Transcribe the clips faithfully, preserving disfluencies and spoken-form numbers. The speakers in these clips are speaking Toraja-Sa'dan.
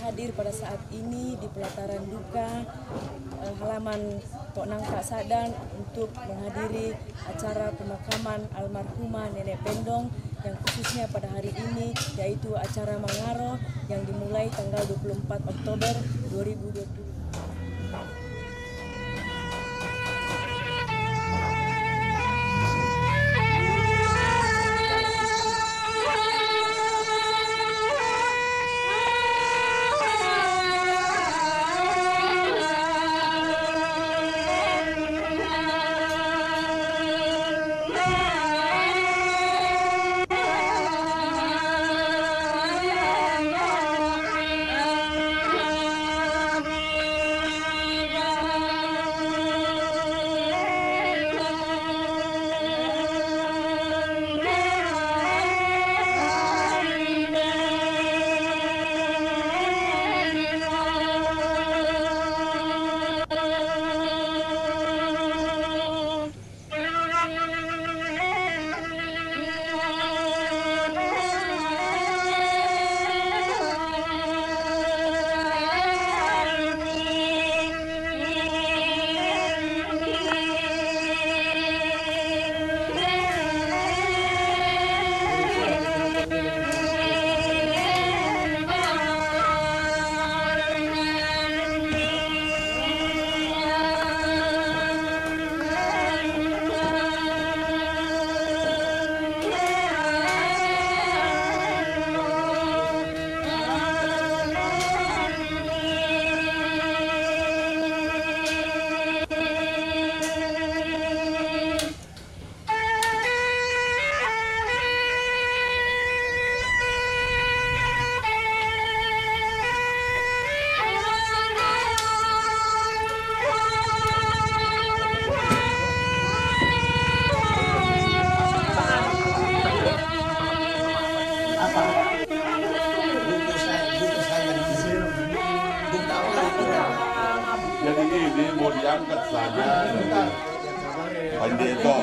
Hadir pada saat ini di pelataran duka, eh, halaman Tok Nangka Sadan untuk menghadiri acara pemakaman almarhumah Nenek Bendong yang khususnya pada hari ini, yaitu acara Mangaro yang dimulai tanggal dua puluh empat Oktober dua ribu dua puluh. Jadi ini mau diangkat saja. Pendeta.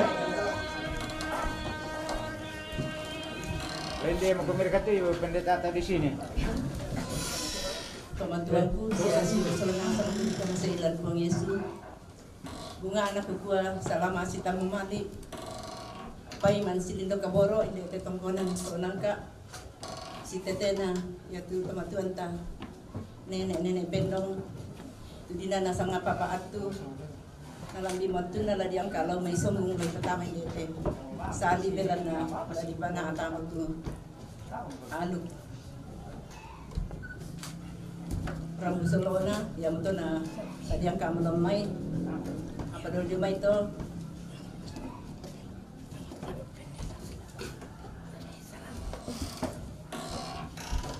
Pendeta, mau mereka tuh, pendeta atau di sini? Pamatuanku, sia si bersolongan sama kita masih ilan Puang Yesus. Bunga anak kukua, salama sita mumali. Pai man silindo kaboro, inde tetongkonan, so nangka. Si tetena, ya tu pamatuanta. Nenek-nenek Bendong. Tu dina nasanga papa atu. Nalambi matu na ladiang kalau mai sombong mai pertama inde te. Sali belana, ladi bana atamu tu. Anu. Rambu solona, ya mutona, tadi yang kamu lemai, apa dulu di mai to?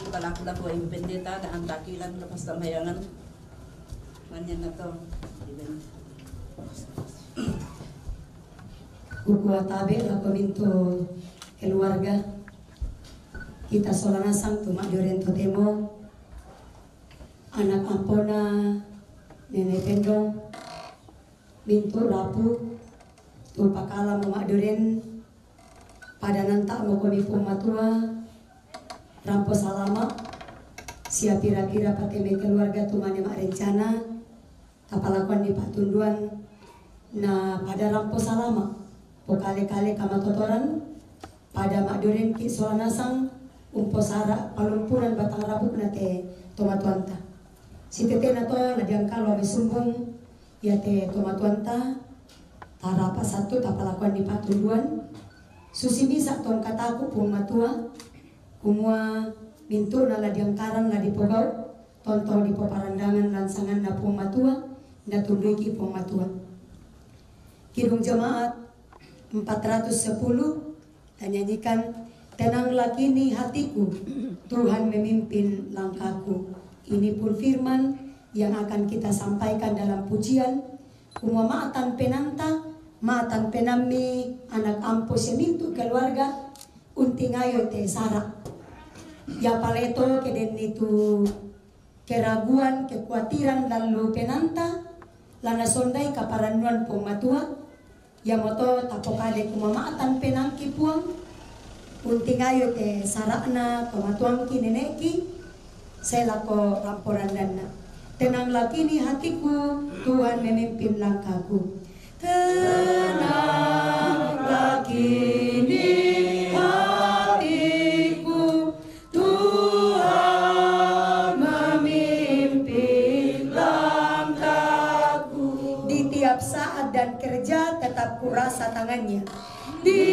Palaku-laku ayu pendeta, na antakilan lepas sambayangan. Manyan na to. Kukua tabe lako mintu keluarga. Kita sola nasang tu Mak Joren totemo, anak ampona Nenek Bendong, mintu rapu tu pakala mo Mak Joren, pada nanta mo komi Puang Matua, rampo salama, sia pira-pira pateme keluarga tu mane mak rencana, tapalakuan ni patunduan, na pada rampo salama, pokale-kale kamatotoran, pada Mak Joren ki sola nasang, umpo sara palumpuran batang rabuk na te tomatuanta. Si tetena to, na diangkalo ame sumbung, ya te tomatuanta, tarapa satu tapalakuan ni patunduan, susi misa tong kataku Puang Matua, kumua mintu na la diangkaran la dipogau, tontong di paparandangan lansangan na Puang Matua, na tunduiki Puang Matua. Kidung Jemaat empat ratus sepuluh, tanyanyikan, "Tenanglah kini hatiku, Tuhan memimpin langkahku." Ini pun firman yang akan kita sampaikan dalam pujian, kumua matan penanta, matan penammi anak ampo semintu keluarga, untingayo te sara. Ya paleto ke denni tu keraguan, kekuatiran lallu penanta, lana sondai kaparannuan Puang Matua, ya moto tapokade kumamatan penangki Puang, untingayo te sarana tomatuangki neneki, Sela ko amporandanna. Tenanglah kini hatiku, Tuhan memimpin langkahku. Tenanglah kini hatiku, Tuhan memimpin langkahku. Di tiap saat dan kerja tetap kurasa tangannya. Di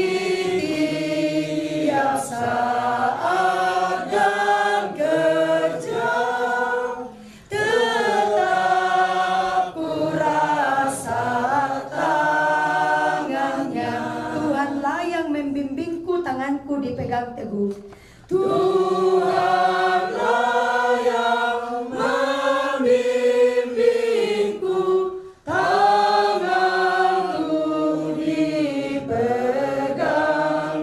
tiap saat dan kerja, tetap kurasa tangannya. Tuhanlah yang membimbingku, tanganku dipegang teguh. Tuhanlah yang membimbingku, tanganku dipegang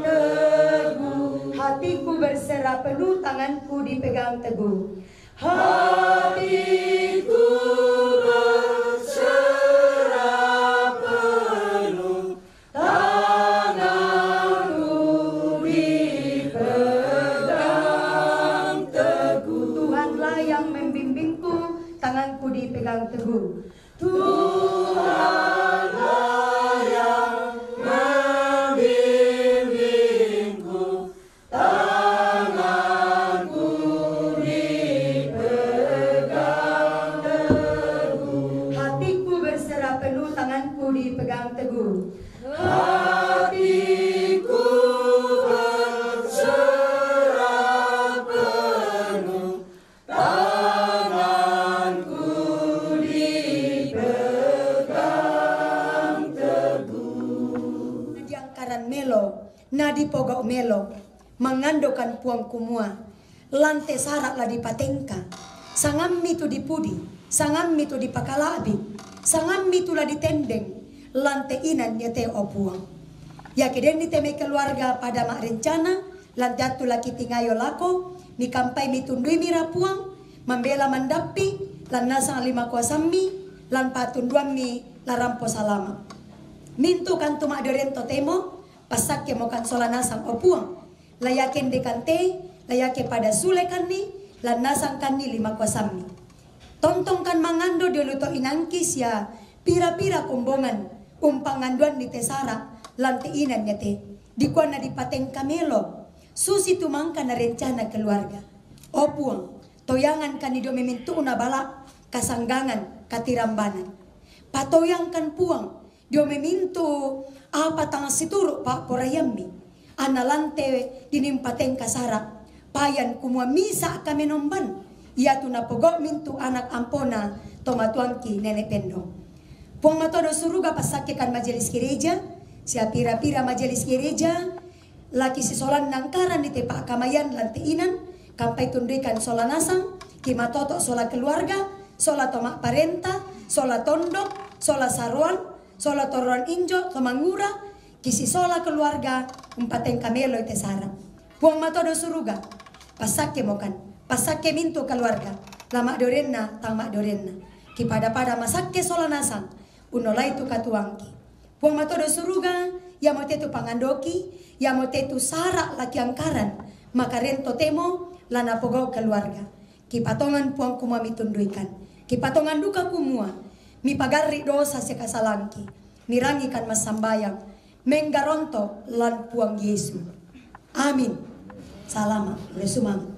teguh. Hatiku berserah penuh, tanganku dipegang teguh. Hatiku berserah penuh, tanganku dipegang teguh. Tuhanlah yang membimbingku, tanganku dipegang teguh. Tuhanlah yang membimbingku, tanganku dipegang teguh. Hatiku berserah penuh, tanganku dipegang teguh. Hatiku berserah penuh, tanganku dipegang teguh. Diangkaran melo, nadipogo melo, mangandokan Puang kumua, lan te sara la dipatengka. Sangammi tu dipudi, sangammi tu dipakala'bi, sangammi tu la ditendeng, lan te inan iate, o Puang. Iake denni te mai keluarga pada ma'rencana, lan te attu la kitingayo lako, mikampai mitunduimi ra Puang, mambela mandappi, lan nasang lima kuasammi, lan patunduammi la rampo salama. Mintu kantu ma'doreng totemo, passakke mokan sola nasang, o Puang. La iake ndekan te, la iake pada sulekanni, lan nasangkanni lima kuasammi. Tontongkan mangando dio lu to inangki sia pira-pira kombongan umpangandoanni te sara lan te inan iate. Dikuanna dipatengka melo, susi tu mangka narencana keluarga. O Puang, toyangankanni dio memintu'na bala, kasanggangan, katirambanan. Patoyangkan Puang, dio memintu apa tang situru' pa'poraiammi. Anna lan te dinimpatengka sara, payan kumua misa' kamenomban, iatu napogau' mintu' anak ampona tomatuangki Nene' Pendong. Puang matodo suruga, passakkekan majelis gereja, sia pira-pira majelis gereja, laki sisolanna angkaranni te pa'kamayan lan te inan, kampai tunduikan sola nasang, kimatoto' sola keluarga, sola to ma'parenta, sola tondok, sola saroan, sola toroan injo, to mangura, kisisola keluarga, umpatengka meloi te sara. Puang matodo suruga, passakke mokan, passakke mintu' keluarga, la ma'dorenna, tang ma'dorenna. Kipada-pada masakke sola nasang, unnolai tu katuangki. Puang matodo suruga, iamo te tu pangandoki, iamo te tu sara' laki angkaran, maka ren totemo la napogau' keluarga. Kipatongan Puang kumua mitunduikan. Kipatongan duka kumua mipagarri' dosa sia kasalangki. Mirangikan massambayang. Menggaronto' lan Puang Yesu. Amin. Salama', resumang.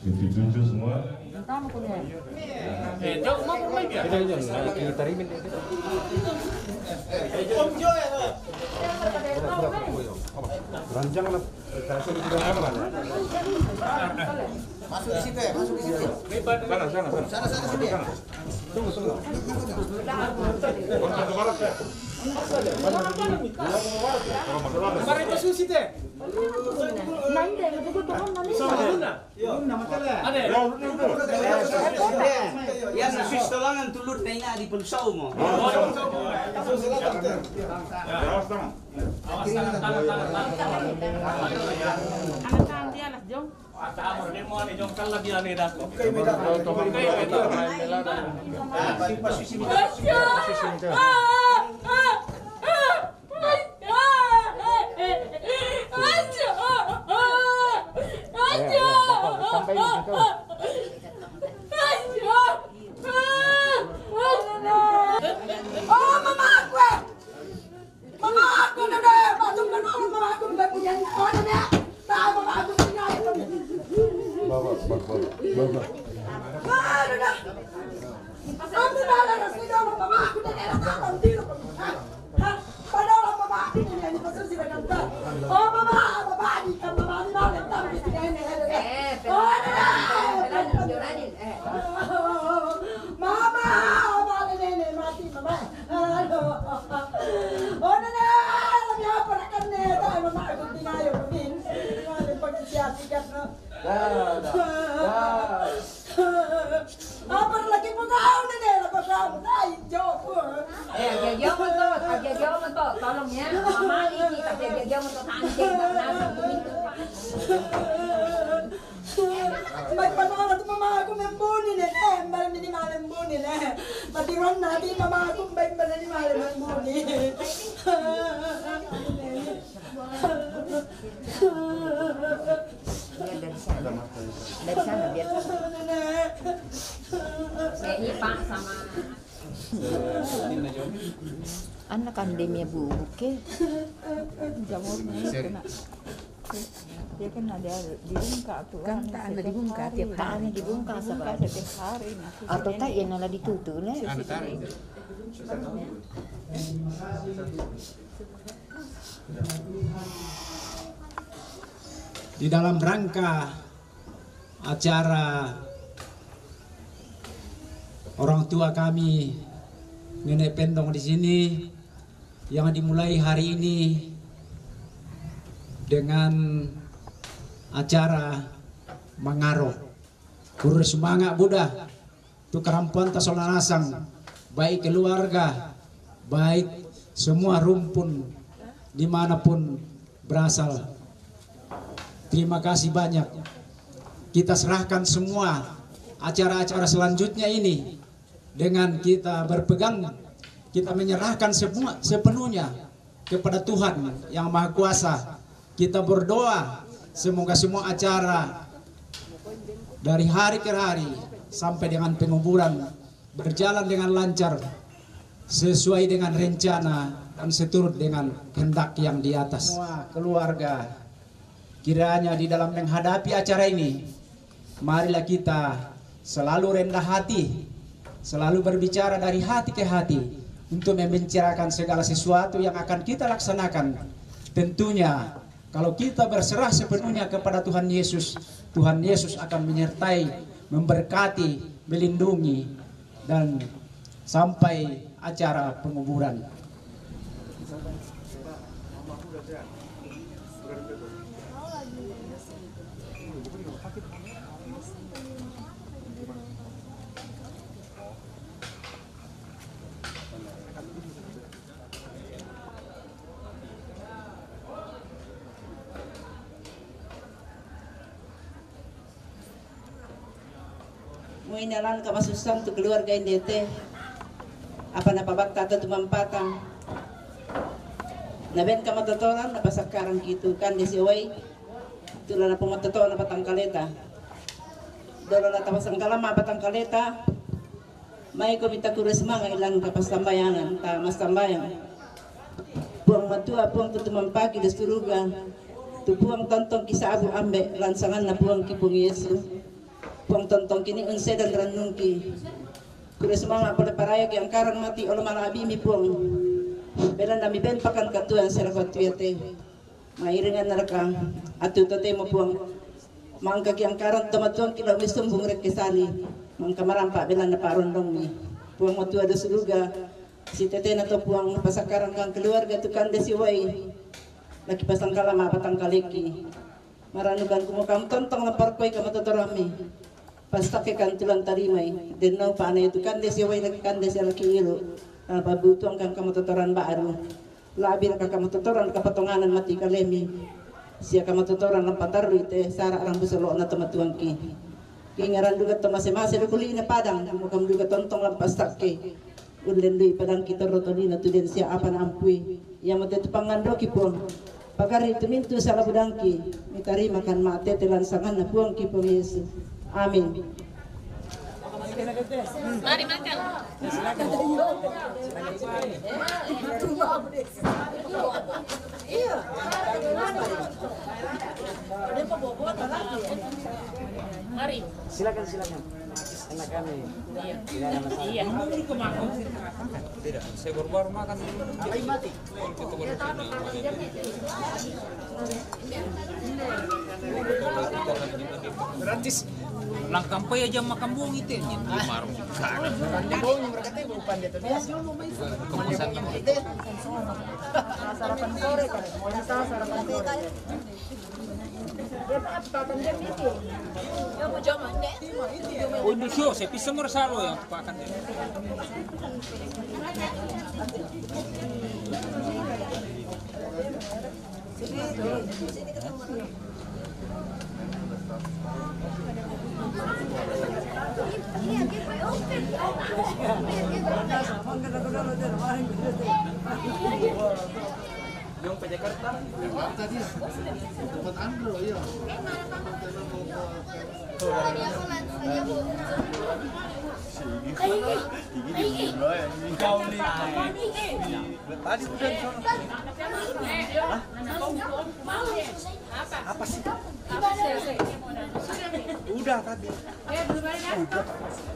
Tujuh-tujuh semua. Ranjang lah. Masuk di situ ya, masuk di situ. Sana, sana, sana. Sana, sana, sini. Tunggu, tunggu. Kemarin ke Susi teh. Sama Luna. Ya, na Susi tolangan tulur na ina di Pelusau mo. Awas, tangan, tangan, tangan, tangan. Anak-anak dia lah, Jong. Oh, mama aku, eh. Mama aku, Nene. Masuk ke dalam, mama aku, Nene. Punya, oh, Nene. Nah, mama aku, punya. Bawa, bawa, bawa, bawa. Ah, Nene. Aku dah ada sini, mama aku, Nene. Datang, tidur. Hah? Padahal mama aku ini yang dikonsumsi dengan tak. Oh, mama, mama, di, mama, di mana tak di sini, ini, ini. Eh, oh, Nene. Pelan, pelan, jujur aja. Eh. Mama, mama, Nene, Nene, mati, mama. Aduh. Oh, Nene, lebih apa nak kena, tak, mama, aku tinggal, aku tinggal, aku tinggal, aku tinggal, aku tinggal. Dah, dah, dah. Apa lagi pegawai ni, dah pegawai, dah hijau pun. Eh, aja jauh mentok, aja jauh mentok, tolong ya, mama ini, aja jauh mentok, anjing, tak kenal, tak begitu. Baik, pada orang tu mama aku membuni ni, eh, malam ini malam buni ni. Tapi orang nanti mama aku baik malam ini malam membuni. Biar dari sana. Dari sana, biar sana. Kayaknya Pak sama anak kan dia punya bubu ke. Jamurnya itu kena. Dia kan ada dibungka tuh. Kan tak ada dibungka tiap hari. Dibungka setiap hari. Atau tak yang nala ditutup lah. Anu tarik. Di dalam rangka acara orang tua kami, Nenek Pendong di sini, yang dimulai hari ini dengan acara mangaro. Kurre sumanga' buda tu karampoanta sola nasang, baik keluarga, baik semua rumpun dimanapun berasal. Terima kasih banyak. Kita serahkan semua acara-acara selanjutnya ini dengan kita berpegang, kita menyerahkan semua sepenuhnya kepada Tuhan yang Maha Kuasa. Kita berdoa semoga semua acara dari hari ke hari sampai dengan penguburan berjalan dengan lancar, sesuai dengan rencana dan seturut dengan kehendak yang di atas. Semua keluarga, kiranya di dalam menghadapi acara ini, marilah kita selalu rendah hati, selalu berbicara dari hati ke hati untuk membicarakan segala sesuatu yang akan kita laksanakan. Tentunya, kalau kita berserah sepenuhnya kepada Tuhan Yesus, Tuhan Yesus akan menyertai, memberkati, melindungi, dan sampai acara penguburan. Moi nalan ka masussang tu keluarga indete. Apa napabatta tu tumampata. Naben ka matotoran napasakkarang kitu kande siwai. Tula napamattoto napatangkaleta. Dolo natapasangkalama patangkaleta. Maiko mita kurre sumanga' ilang kapassambayangan, ta massambayang. Puang Matua, Puang tu tumampaki di suruga, tu Puang tontongki sa'bu Ambe' lan sanganna Puangki Puang Yesu. Puang tontongki ni unsedan rannungki. Kurre sumanga' pole parayaki angkaran mati olo mala'bi'mi Puang. Belanna miben pakan katuoan sera battu iate. Mairinganna raka attu totemo Puang. Mangkaki angkaran tomatuangki lao misumbung rekke sali. Mangka marampa belanna pa'rondongmi. Puang Matua do suruga, sitetena to Puang, napasakkarangkang keluarga tu kande siwai. Laki pasangkala ma'patangkaleki. Maranukan kumo kam tontong naparkoi kamatotorammi. Pastakkekan tulang tarimai, denno pa'na iatu kande siwai laki kande sia laki ilu', napabbutuangkan kamatotoran ba'ru. La'bi raka kamatotoran kapatonganan mati kalemi. Sia kamatotoran lam patarru ite sara' lam busolo'na tomatuangki. Kingaran duka to mase-mase do kuli'na padang, mukam duka tontong lam pasta'ki. Ullen dui padangki torro tolino tu den sia apa na ampui. Iamote tu pangandoki Puang. Pagari tu mintu sala budangki. Mitarimakan ma'tete lan sanganna Puangki Puang Yesu. Amin. Mari makan. Mari. Silakan, silakan. Anak kami. Iya. Tidak ada masalah. Iya. Tidak, saya baru-baru makan. Apa yang mati? Gratis. Langkang pa aja makan bong itu, anjing. Di warung juga ada. Makan bong, mereka teh bukan dia tuh. Biasa. Keputusan. Sarapan sore, kan? Mau kita sarapan sore. Dia apa, pakan dia miti? Dia mau jaman, deh. Oh, ini sio, saya pisang meresalo yang pakan dia. Yang ke Jakarta? Jakarta dia. Tempat Andro, iya. Kau nih. Tadi udah di sana. Hah? Apa sih? Udah tadi. Udah.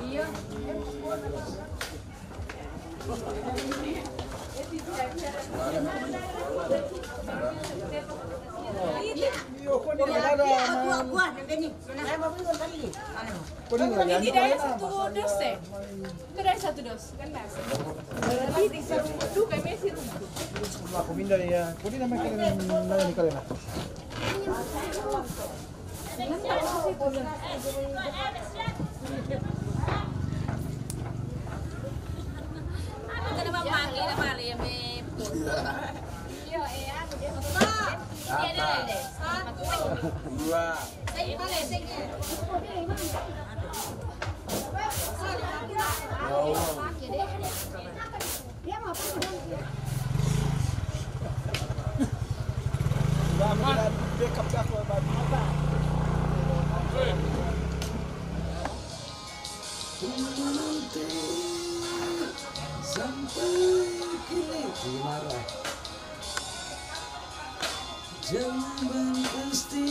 Iya, kok ini nggak ada. Ini dari satu dos, eh. Itu dari satu dos, kan nasi. Berarti di satu, duka mesi rumah. Aku pindah ya. Kok ini namanya kalian, namanya kalian apa? Dua. Sampai kini marah. Jawaban pasti.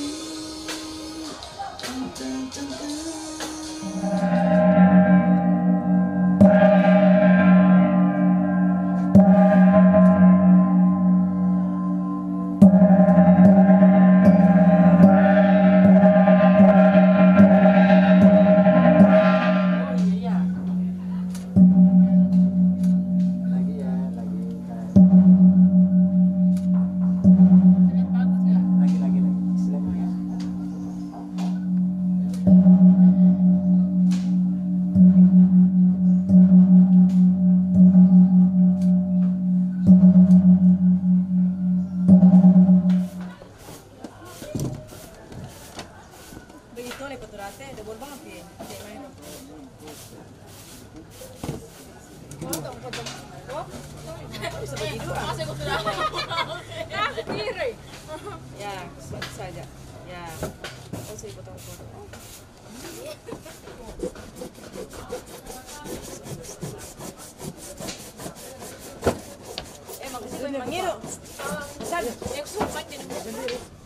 Begitu le paturate, de boleh banget ya. Bisa bagi dua. Ya, saja. Ya. Oh, saya potong-potong. Emang sih mangiru. Sana, yang suka jadi.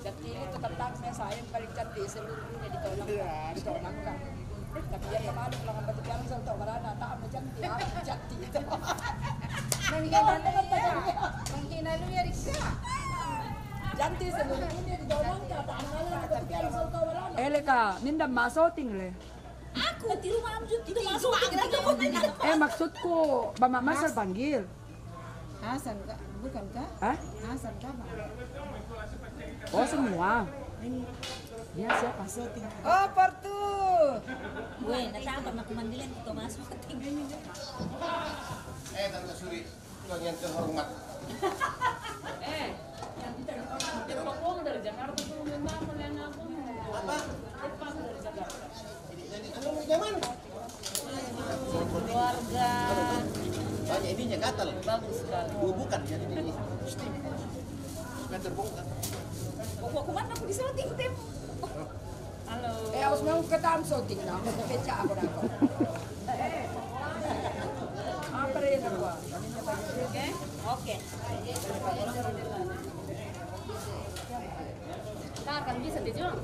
Jadi ini tetap saya yang paling cantik seluruh dunia ditolong. Iya, ditolong, Kak. Tapi ya kemarin kalau nggak berjalan sama tak berada, tak sama cantik, apa cantik itu. Mangkina lu ya, mangkina lu ya, Riksa. Cantik seluruh dunia ditolong, Kak. Tak ada yang berjalan sama tak berada. Ele ka, ninda masoting le. Aku di rumah Amjun tidak masuk. Eh, maksudku, Mama Mas panggil. Hasan, Kak. Bukan, Kak? Hah? Hasan, Kak, Bang? Oh, semua. Ini. Dia siapa? Syuting. Oh, Portu. Gue, nggak tahu, pernah pemanggilan ke Thomas Martin. Eh, Tante Suri, kau yang terhormat. Eh, yang Apa? Dari mana? Keluarga. Banyak ininya, gatal. Bagus sekali. Bubukan jadi ini. Sudah terbongkar. Pokok kemana aku di syuting, Tim? Halo. Eh, harus mau ke Tamso, Tim, nah. Mau ke pecah aku dah. Apa dia, Pak? Oke. Oke. Kan bisa dijual.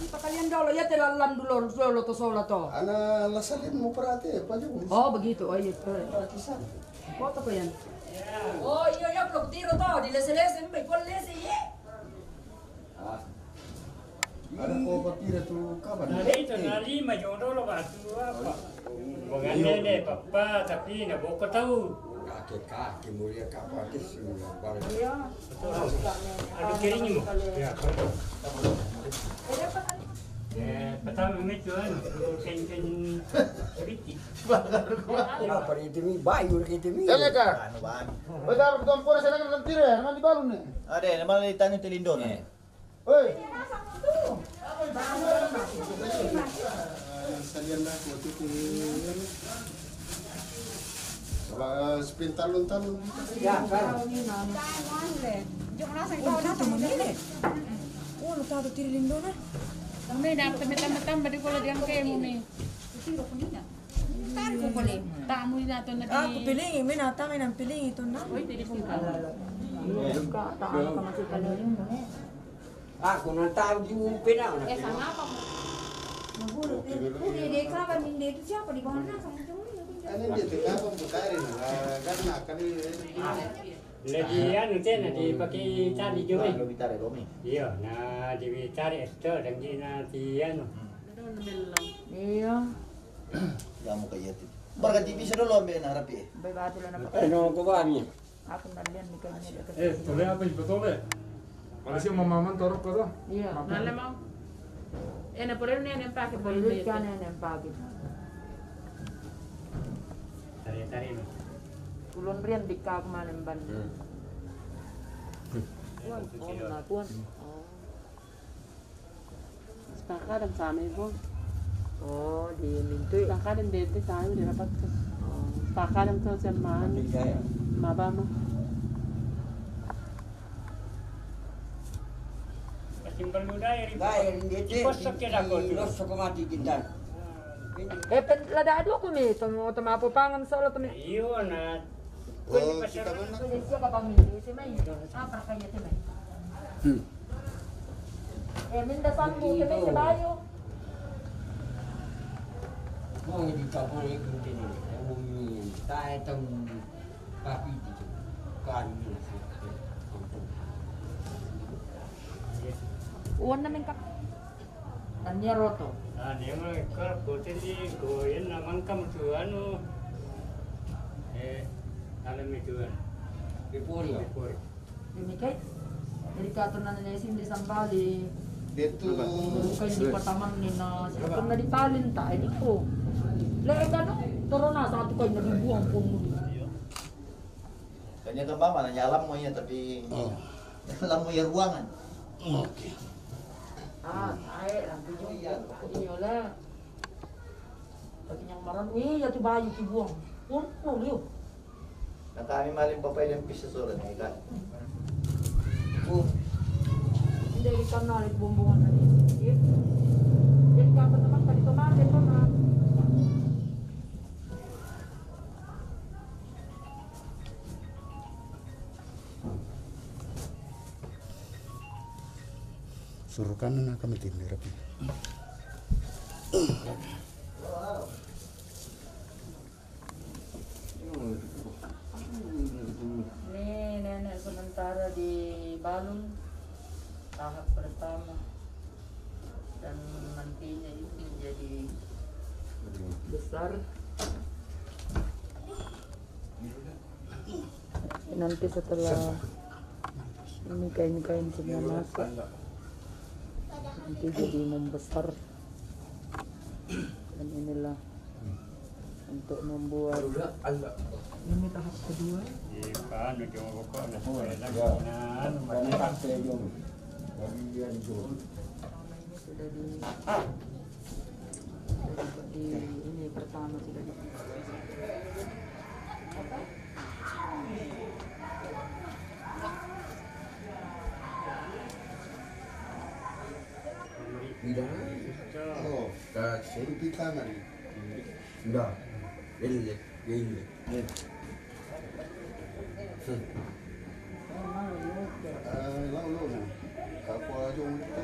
Pakalian dolo, iya te lalan dolo, dolo to sola to. Ana la salin mo parate, pa jo. Oh, begitu. Oh, iya, betul. Pakisan. Foto ko yan. Oh, iya, iya, blok tiro to, di lese-lese, mbak, kol lese, iya. Ah. Ada ko patira tu kapan? Nari tu nari ma jodoh lo batu apa? Bukan nenek, papa, tapi na boko tahu. Kaki-kaki mulia kapan ke semua barang. Iya. Betul. Ada kering mo. Ya. Eh, pertama itu anu, keng-keng sedikit. Apa itu mi? Bayu itu mi. Kaya ka? Anu, bayu. Betul, betul, pura saya nak nanti ya, nanti baru nih. Ada, nama ditanya telindon. Eh. Oi. Salian na ko, titi. Ba, spintalon-talon. Ya, kan. Oh, lo tato tiri lindona. Mami, na, tame, tame, tame, di ko la diang ke, mami. Tamu ina to na di. Aku piling, mi na tame na piling itu na. Oi, tiri singkal. Ka, ta, ka masih kali. Aku na tahu di pena. Eh, sama apa? Udah deh, kapan ini itu siapa di bawah sana? Sama cuma ini. Ano, hindi, tingnan ko, bukari na, ah, gana, kali, eh. Lagi anu, te, na di paki cari jo, eh. Lo bitare, lo mi. Iya, na di bitare esto, dan di na di anu. Iya. Ya mo kaya ti. Barka ti bisa dolo ambe na rapi. Bai batu la na. Eh, no, ko ba mi. Aku nalian ni kanya. Eh, tole apa ibu tole? Kalau si mama man torok ko to? Iya. Nale mau. Eh, na pore ne ne pake pore. Kan ne pake. Tare tare no. Kulon rian di kak manem ban. Tuan, oh, na tuan. Oh. Saka dan sami po. Oh, di mintu. Saka dan dente sami di rapat ko. Oh. Saka dan to sa man. Mabama. Dai, dente. Lo so ko mati kintan. Eh, pen, lada adu ko mi, tomo, tomo apo pangan solo to mi. Iyo, na. Oh, kita mana? Ko siya ka pamili, si May. Ah, para kanya si May. Hmm. Eh, minda sambu, si May, si Bayo. Mo, hindi ka po na yung pinili. Ang umiyan. Tayo itong papiti. Kami na siya. Uwan na min ka. Tanya roto. Ah, nema ka kote di ko yan naman kam tu anu. Eh, alam itu kan. Pipuri. Pipuri. Ini kai. Jadi kato na nila sindi sambali. Betul. Bukan di pataman ni na. Kung na di talin ta, ini ko. Le, ano? Toro na sa ato kay nabubuang po mo. Kanya ka mama, nanyalam mo yan, tapi alam mo yung ruangan. Oke. Ah, ay, ang video. Inyo la. Pati niyang maran, eh, yatu bayu ti buang. Pun, pun, yun. Na kami maling papay ng pisa sura na ika. Oh. Hindi, ikaw na, ulit bumbungan na rin. Yun. Yan ka pa naman, pati tomate, ito na. Turukan na kami tim ni rapi. Ini nenek sementara di Balun tahap pertama dan nantinya itu menjadi besar. Nanti setelah ini kain-kain semua masuk, nanti jadi membesar. Dan inilah untuk membuat ini tahap kedua. Iya, kan, udah mau pokok, udah selesai lagi. Nah, lumayan. Ini sudah di, sudah di, ini pertama sudah di. Tidak. Oh, tak, saya pergi tangan. Tidak. Elek, elek. Eh, lalu, lalu, nah. Apa aja orang kita.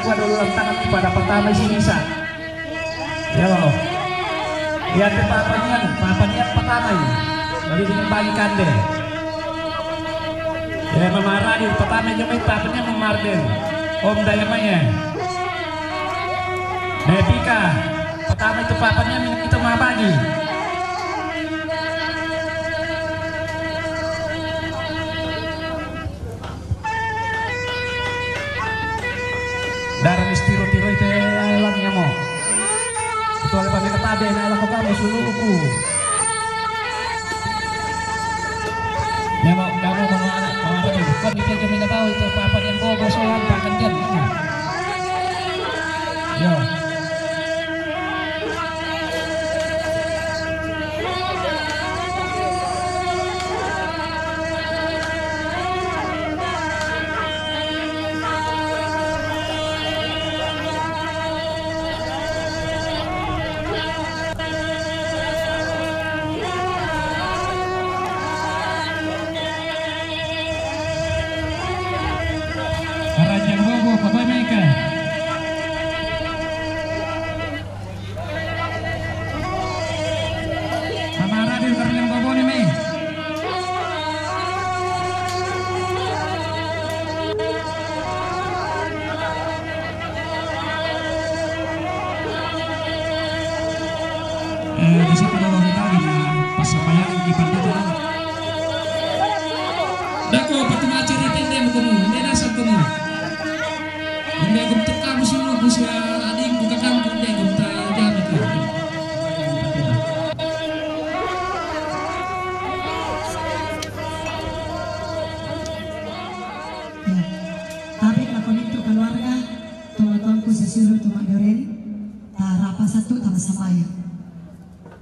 Kuat dulu tangan pada pertama isi bisa. Yo. Lihat ke papan nian, papan nian pertama ini. Jadi dengan bagi kande. Ya, memarah di pertama aja main papan nian memarden. Om daya mainnya. Nepika, pertama itu papan nian itu mau bagi. Dari mistiro tiro itu elang ya mo. Ketua lepas kita tabe na elang kok kamu suluku. Ya mo, kamu mau anak, mau apa nih? Kok kita cuma tahu itu apa yang bobo soal pakan jam. Yo. Karajang bobo, pabai meka. Sama Raden Karajang bobo ni, mei. Eh, bisa pada wangi tadi, nah, pas apa yang kibar itu, nah. Dako, patu macari tende kamu, tende nasab kamu. Tende kamu teka musuh, musuh ading, bukan kamu, tende kamu tak jamin kamu. Ya. Tabe' lako mintu' keluarga, tomatuangku sisulu' tu ma'duren, tarapa sattu' tama sambayang.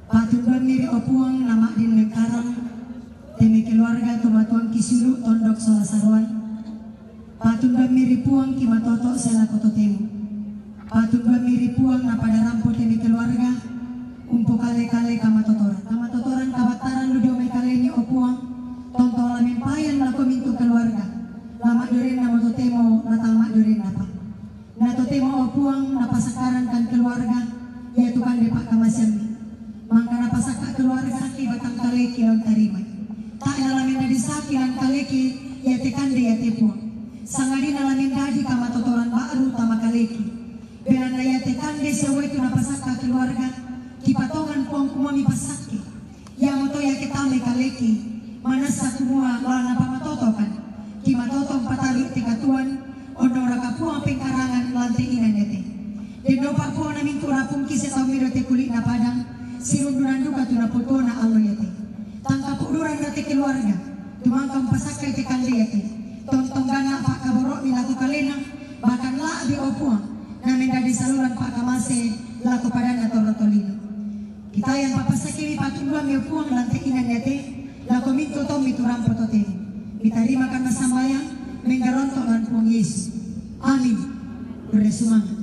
Patunduammi ri, o Puang, na ma'din mengkarang, te mai keluarga tomatuangki sulu' tondok sola saroan. Patunduammi ri, Puang, ki matoto' sia lako totemo. Patunduammi ri, Puang, na pada rampo te mai keluarga, umpokale-kale kamatotoran. Kamatotoran kabattaran lu dio mai kalemi, o Puang, tontong la mempayan lako mintu' keluarga, la ma'durenna mo totemo, la tang ma'durennapa. Na totemo, o Puang, napasakkarangkan keluarga, iatu kande pa'kamaseammi. Mangka napasakka' keluarga, ke batang kaleki la untarimai. Tae' nala mendadi saki lan kaleki, iate kande iate, Puang. Sangadinna la mendadi kamatotoran ba'ru tama kaleki. Belanna iate kande sia uwaitu napasakka' keluarga, kipatongan, Puang, kumua mipassakke. Iamoto iake tamai kaleki, manassa kumua la napamatotokan, ki matoto mpataru' te katuoan, onnoraka Puang pengkarangan lan te inan iate. Dennopa Puang na mintu' rapungki sia tau melo te kuli'na padang, sirundunan duka tu napotuona allo iate. Tang kapo'duran ra te keluarga, tu mangka umpasakkai te kande iate, tontong ganna' pa'kaboro'mi lako kalena, bahkan la'bi, o Puang, na mendadi saluran pa'kamase lako padanna torro tolino. Kitayang papassakkemi patunduammi, o Puang, lan te inan iate, lako mintu' tommi tu rampo totemo. Mitarimakan massambayang, menggaronto' lan Puang Yesu. Amin. Berre sumanga'.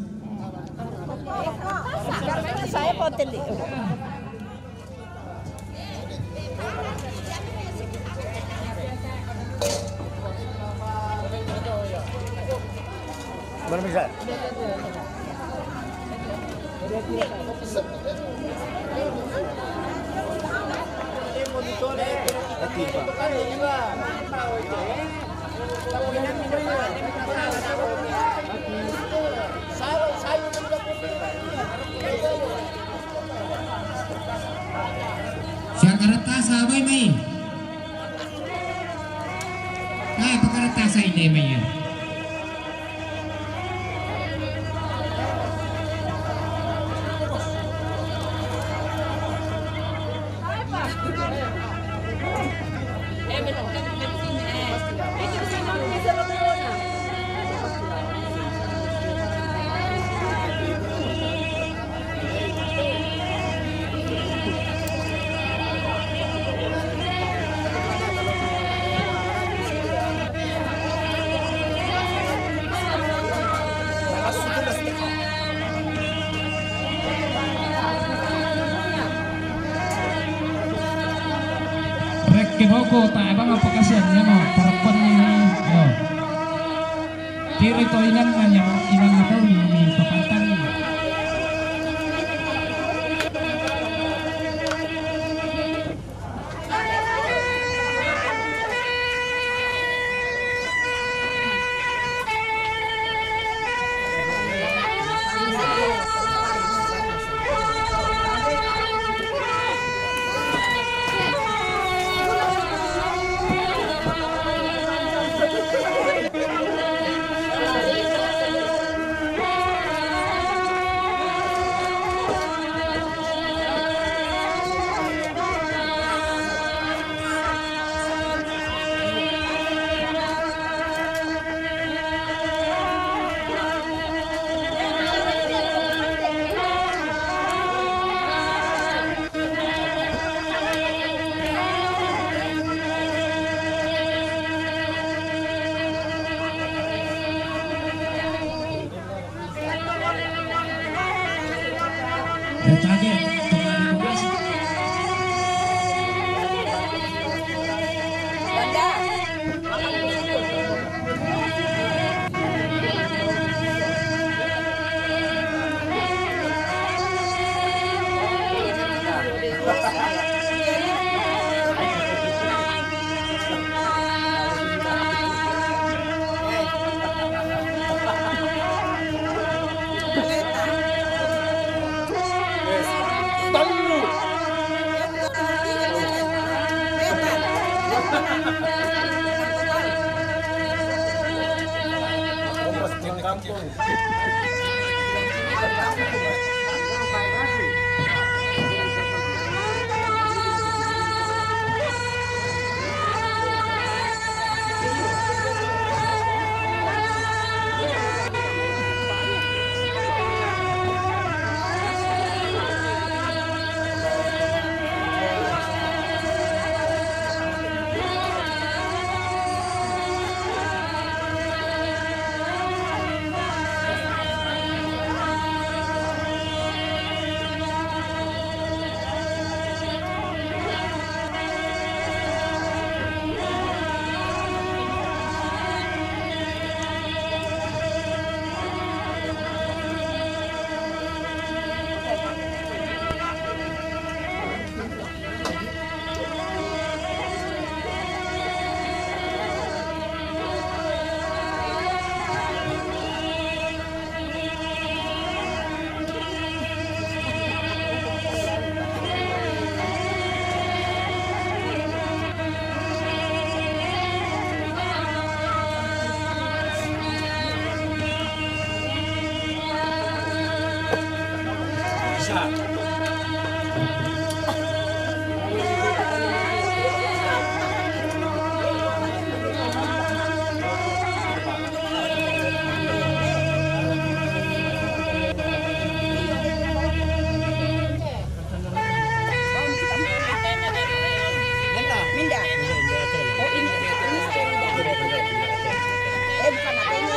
Siang karetasa, boy, mai. Nah, pakaretasa ini, mai, ya. Rekke boko, tae bang apa kasihan ya, no? Harapan ini, yo. Kiri to inanna, inanna kau ni Minda. Oh, ini, ini sepeda. Eh, bukan apa ini.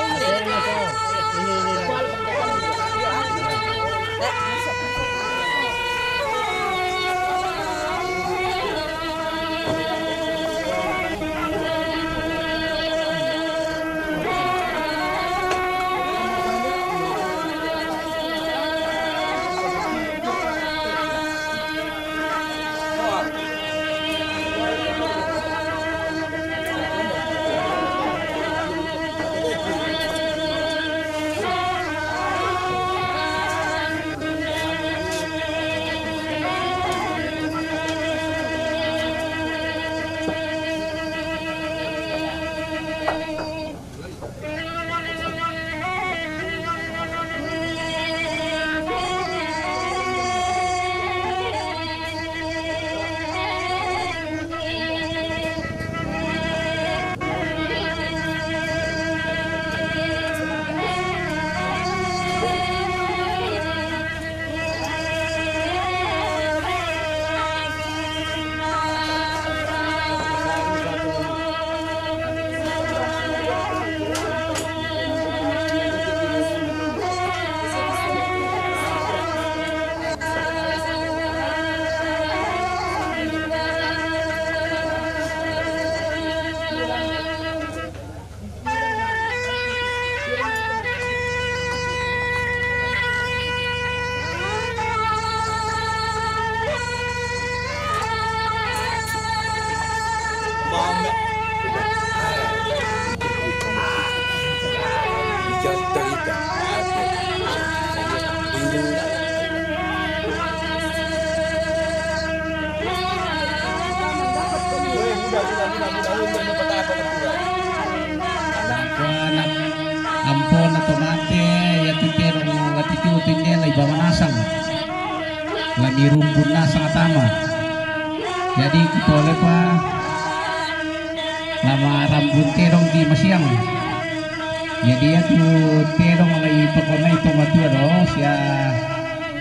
Ampon atau mate, ya tu tedong lati tu tu ne lai bawa nasang. Lami rumbun nasang atama. Jadi kita oleh pa lama rambun tedong di masiang. Jadi ya tu tedong lai pakomai pamatua do sia.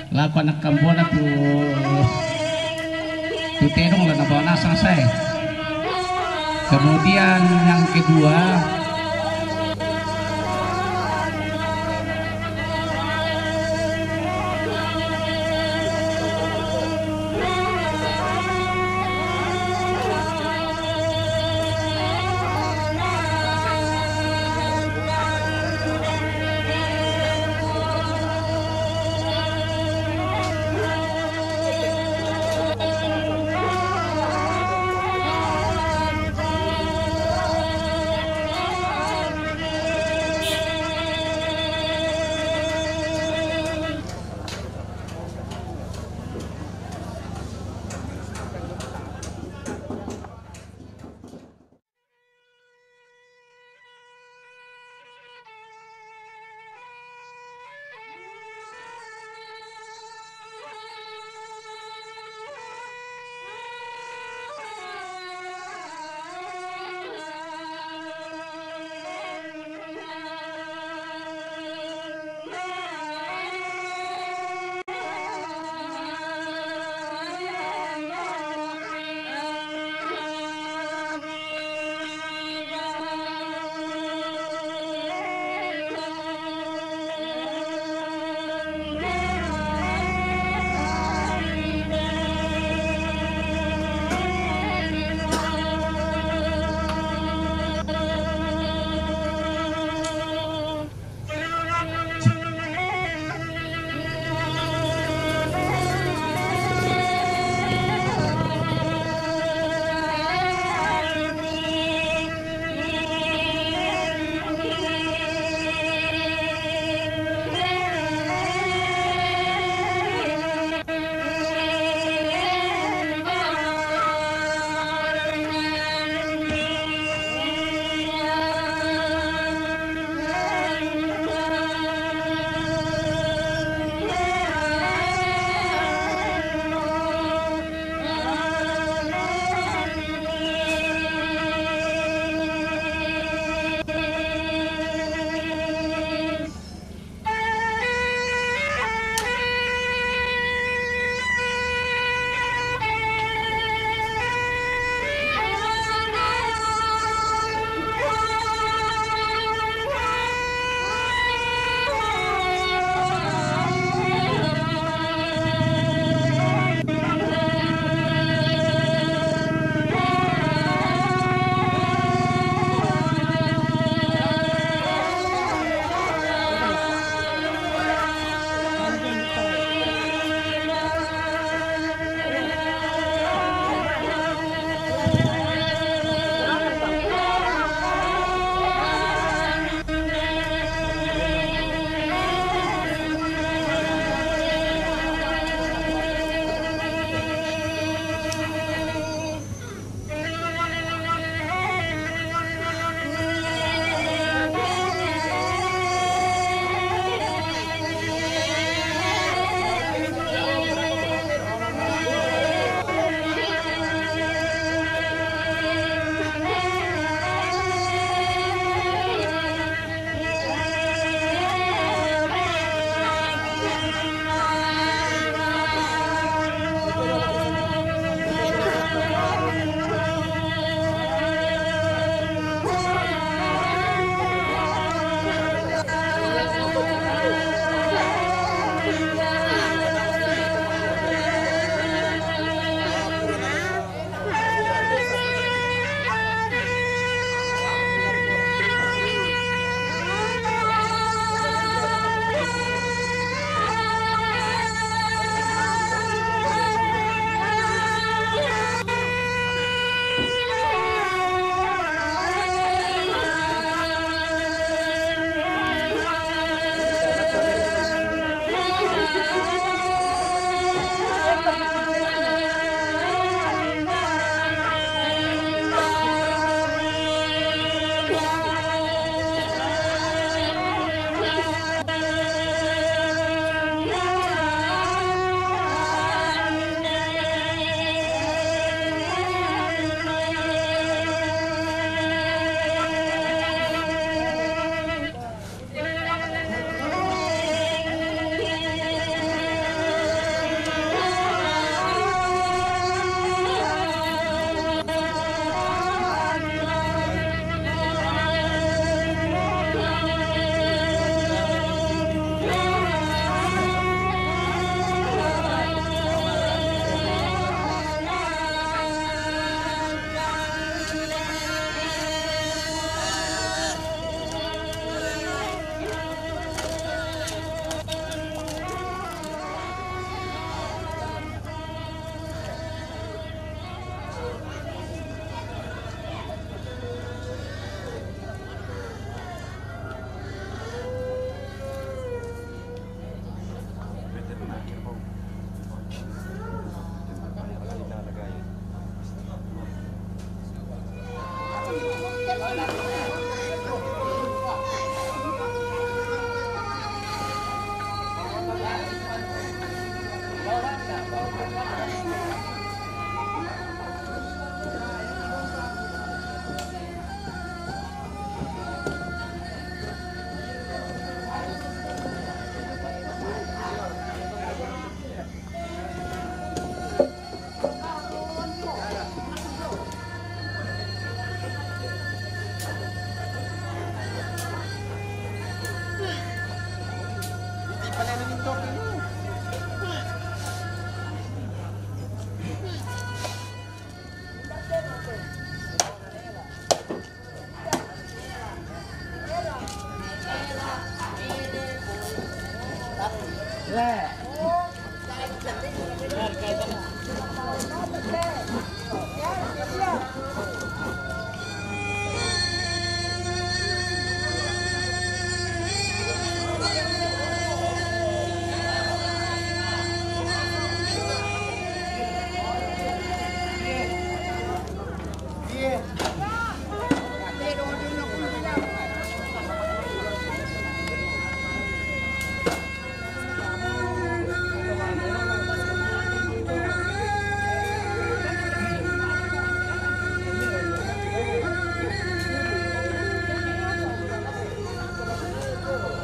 Laku anak kampona tu, tu tedong la nabawa nasang sae. Kemudian yang kedua,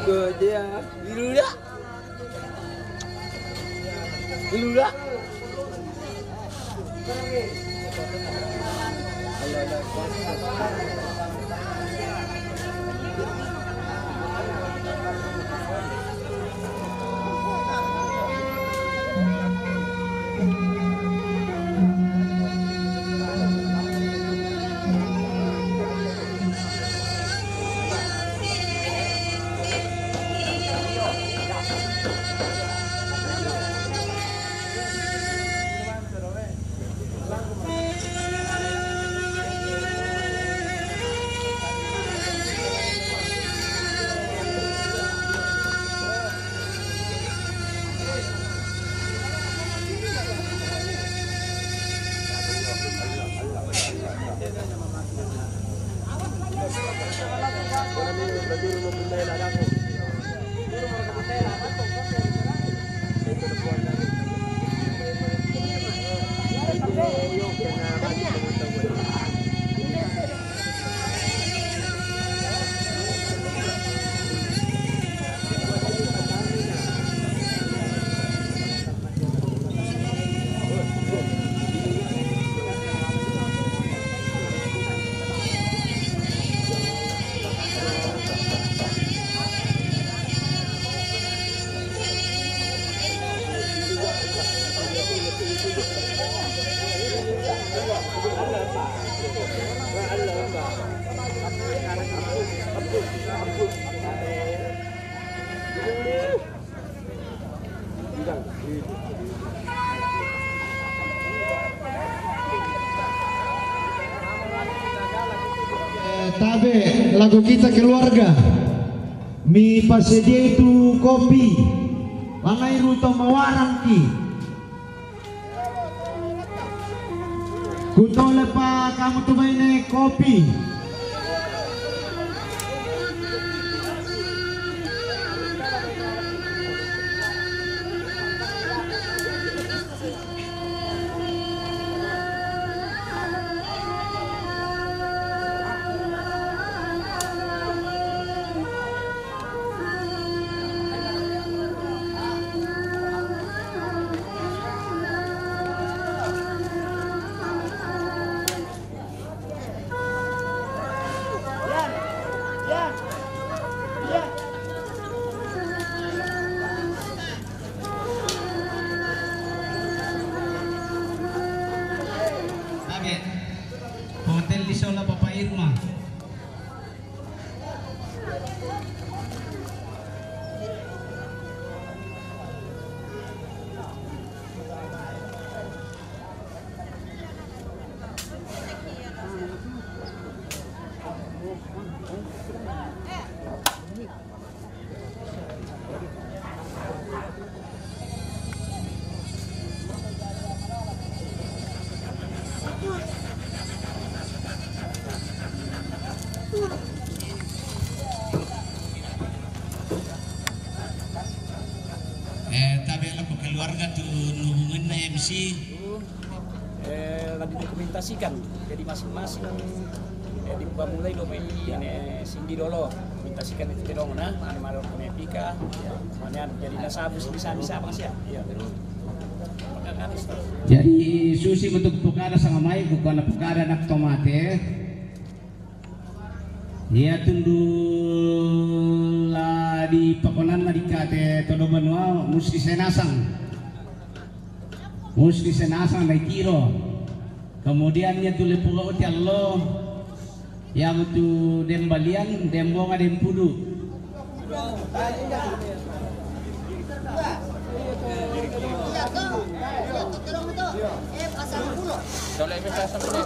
Ke dia. Biru dah. Biru dah. Eh, tabe, lagu kita keluarga. Mi pasedia itu kopi. Pangai ruto mawarang ki. Kutole pa kamu tu baine kopi. Tabe, hotel di sola Bapak Irma. Eh, tabe lako keluarga tu nu hubunganna M C. Eh, la didokumentasikan. Jadi masing-masing, eh, dipamulai do mai, eh, Sindi dolo. Dokumentasikan itu dong, nah, mana, mana, Nepika. Mana jadi nasabu sini sami sama sih ya. Iya. Jadi susi bentuk pukada sama mai, bukan pukada nak tomate. Ia tundu la di pakonanna di kate todo banua musti senasang. Musti senasang dai kiro. Kemudian ia tu lepu ti allo, ia tu dembalian, dembonga, dempudu. Kalau bisa sampai